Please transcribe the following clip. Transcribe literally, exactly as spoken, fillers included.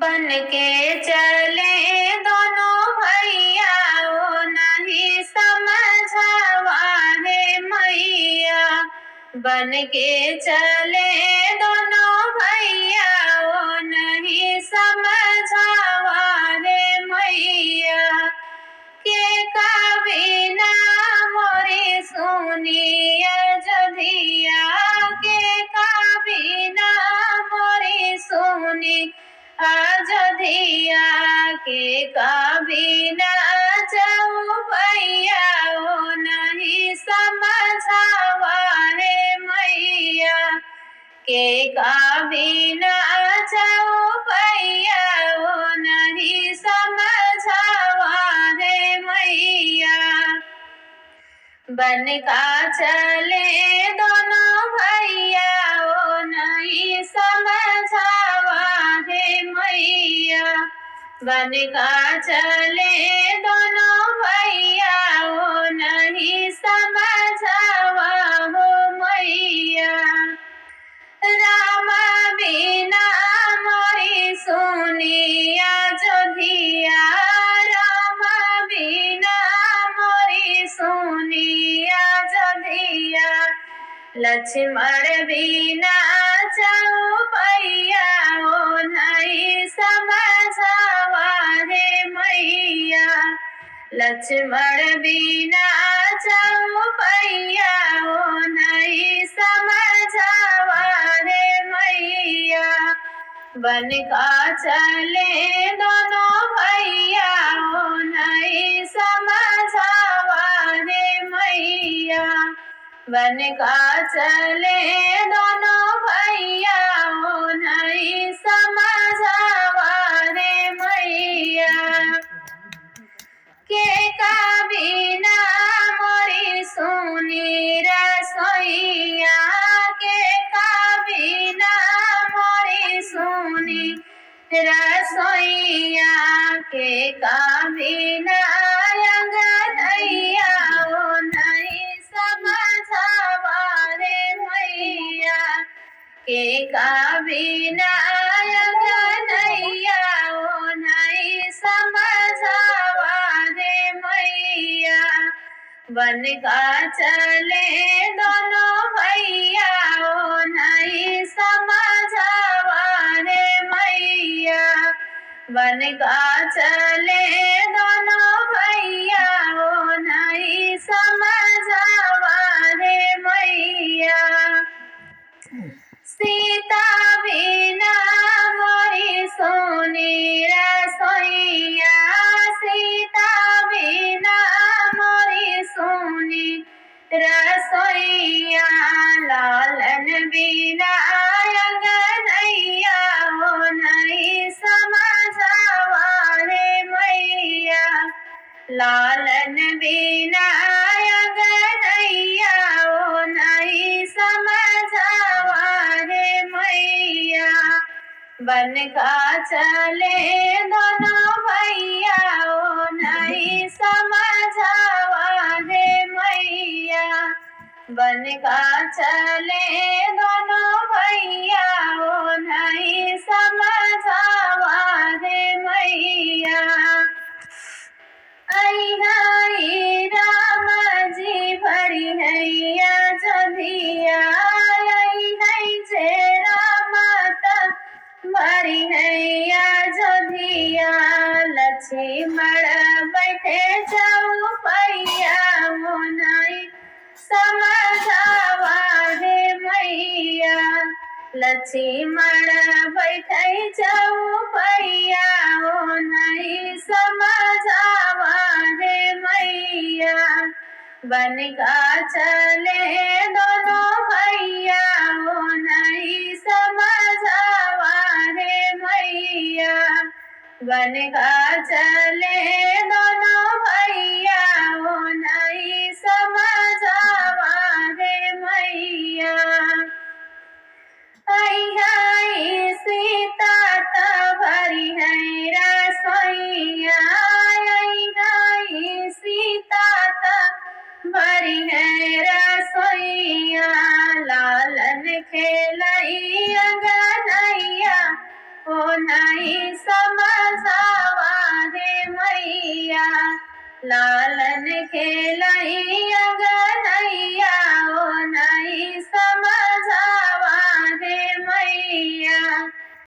बन के चले दोनों भैया, ओ नहीं समझावा हे मैया। बन के चले दोनों भैया, ओ नहीं समझावा हे मैया। के का बिना मोरी सुनी अजोधिया, के का बिना मोरी सुनी अजोधिया, के का बिना चौपैया, ओ नहीं समझावा हे मैया। के का बिना चौपैया, ओ नहीं समझावा हे मैया। बन का चले दोनों भैया, ओ नहीं समझावा हे मैया। बन का चले दोनों भैया, ओ नहीं समझावा हो मैया। राम बिना मोरी सुनी अजोधिया, राम बिना मोरी सुनी अजोधिया। लक्ष्मण बिना चौपैया, ओ नहीं समझावा हे मैया। लक्ष्मण बिना चौपैया, ओ नहीं समझावा हे मैया। बन का चले दोनों भैया, ओ नहीं समझावा हे मैया। बन का चले दोनों भैया, ओ नहीं समझावा हे मैया। के का बिना मोरी सुनी रसोइया, के का बिना मोरी सुनी रसोइया, के का बिना अंगनैया, ओ नहीं समझावा रे मैया। के का बिना अंगनैया, ओ नहीं समझावा रे मैया। बन का चले दोनों भैया, ओ नहीं समझावा रे मैया। बन का चले दोनों भैया, ओ नहीं समझावा रे मैया। सीता बिना मोरी सुनी रसोइया, सीता बिना मोरी सुनी रसोइया। लालन बिना अंगनैया, ओ नहीं समझावा रे मैया। लालन बिना अंगनैया, ओ नहीं समझावा रे मैया। बन का चले दोनों भैया, ओ नहीं समझावा रे मैया। बन का चले दोनों भैया, ओ नहीं समझावा रे मैया। अइहा ई राम जी भरिहैं अजोधिया, अइहैं जे राम त भरिहैं अजोधिया। लक्ष्मण बैठे चौपैया, ओ नहीं समझावा हे मैया। लक्ष्मण बैठे चौपैया, ओ नहीं समझावा हे मैया। बन का चले दोनों भैया, ओ नहीं समझावा हे मैया। बन का चले दोनों भैया, ओ नहीं समझावा हे मैया। अइहैं सीता त भरिहैं रसोइया, अइहैं सीता त भरिहैं रसोइया। लालन खेलई अंगनैया, ओ नहीं समझावा हे मैया, लालन खेलई